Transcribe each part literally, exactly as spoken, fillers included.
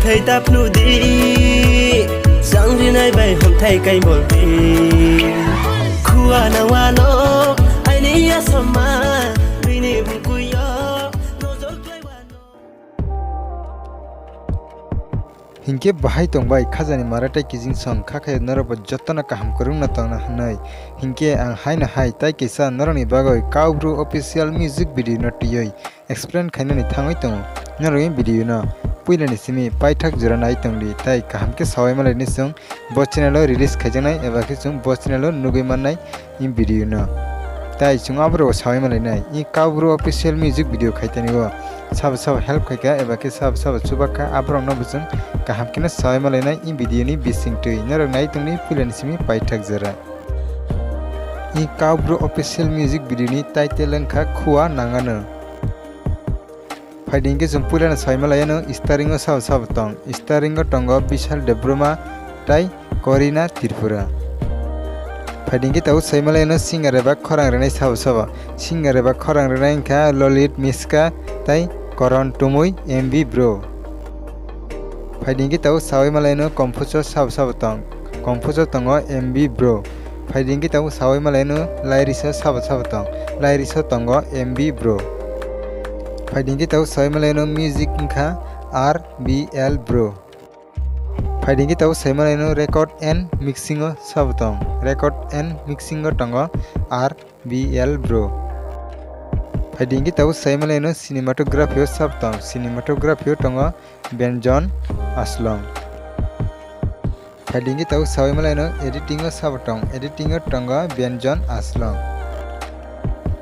Thai ta phnu di, chang rinai bai hom thai kai bol di. Khua na wano, aini asama, bini bungkuyo, nojor klai wano. Hinkhe bahai tongbai khajani mara tei kijing song kha khe norokbo jotono kaham kwrwngno tongna hwnwi. Hinkhe ang haino hai tai kisa norokni bagwi Kaubru official music video no twiwi explain khainani thangwi tongo. Norokni video no puilani simi paithak jora nai tongdi tei kaham khe sawai malaini chwng bo channel o release khaijaknai eba khe chwng bo channel o nugwi mannai in video no. Tai chwng aborok sawi malainai, i Kaubru official music video khaitani o sabo sabo help khaikha eba khe sabo sabo chubakha, aborokno bo chwng kaham kheno sawi malainai i video ni bisingtwi. Norok nai tongni puilani simi paithak jora. I Kaubru official music video ni title wngkha Khua Nangano. Phaidi hinkhe chwng puilano sawi malaiyano starring o sabo sabo tong. Starring o tongo Bishal Debbarma tai Korina Tripura. Phaidi hinkhe tabuk sawi malaiyano singer eba khorang rwnai sabo sabo. Singer eba khorang rwnai wngkha Lolit Miska tai Koron Tumui M B Bro. Phaidi hinkhe tabuk sawi malaiyano composer sabo sabo tong. Composer tongo M B Bro. Phaidi hinkhe tabuk sawi malaiyano lyrics o sabo sabo tong. Lyrics o tongo M B Bro. Phaidi hinkhe tabuk sawi malaiyano music wngkha R B L Bro. Phaidi hinkhe tabuk sawi malaiyano record and mixing o sabo tong. Record and mixing o tongo R B L Bro. Phaidi hinkhe tabuk sawi malaiyano cinematography o sabo tong. Cinematography o tongo Benjon Aslong. Phaidi hinkhe tabuk sawi malaiyano editing o sabo tong. Editing o tongo Benjon Aslong.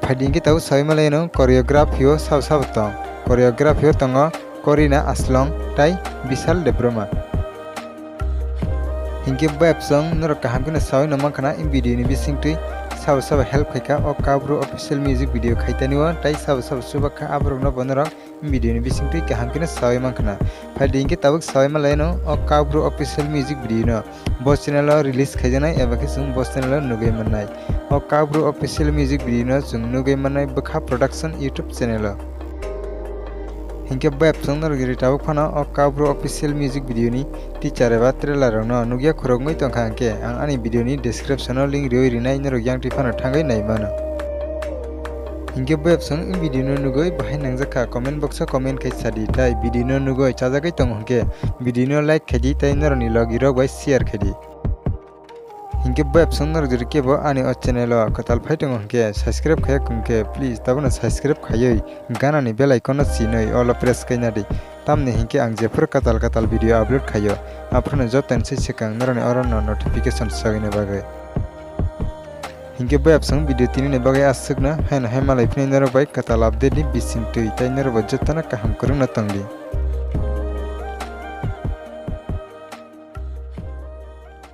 Phaidi hinkhe tabuk sawi malaiyano choreography o sabo sabo tong. Choreography o tongo Korina Aslong tai Bishal Debbarma. Hinkhe bayapsong norok kaham kheno sawi no mankha na in video ni bisingtwi sabo sabo help khaikha o Kaubru official music video khaitani o tai sabo sabo chubakha aborokno bo norok video ni bisingtwi kaham kheno sawi mankha na. Phaidi hinkhe tabuk sawi malaiyano o Kaubru official music video no bo channel o release khaijaknai eba khe chwng bo channel o nugwi mannai. O Kaubru official music video no chwng nugwi mannai Bwkha Production YouTube channel o. Hinkhe bayapsong norok ri tabuk phano o Kaubru official music video ni teaser eba trailer rokno nukya khoroknwi tongkha hinkhe ang ani video ni description o link riwi rinai norok yang twi phano thangwi nai mano. Hinkhe bayapsong video no nugwi bahai nangjakha comment box o comment khai sadi tai video no nugwi chajagwi tongo hinkhe video no like khaidi tai norokni logi rok bai share khaidi. Hinkhe bayapsong norok jodi kebo ani o channel o kwtal phai tongo hinkhe subscribe khaiya hinkhe please tabukno subscribe khaiwi ganani bell icon no sinwi all o press khaina di. Tamni hinkhe ang jephuru kwtal kwtal video upload khaio, aphuru joto ni se swkang norokni oro no notification sogwini bagwi. Hinkhe bayapsong video tini ni bagwi aswkno, haino hai malai phini norok bai kwtal update ni bisingtwi, tai norok bo jotono kaham kwrwngno tongdi.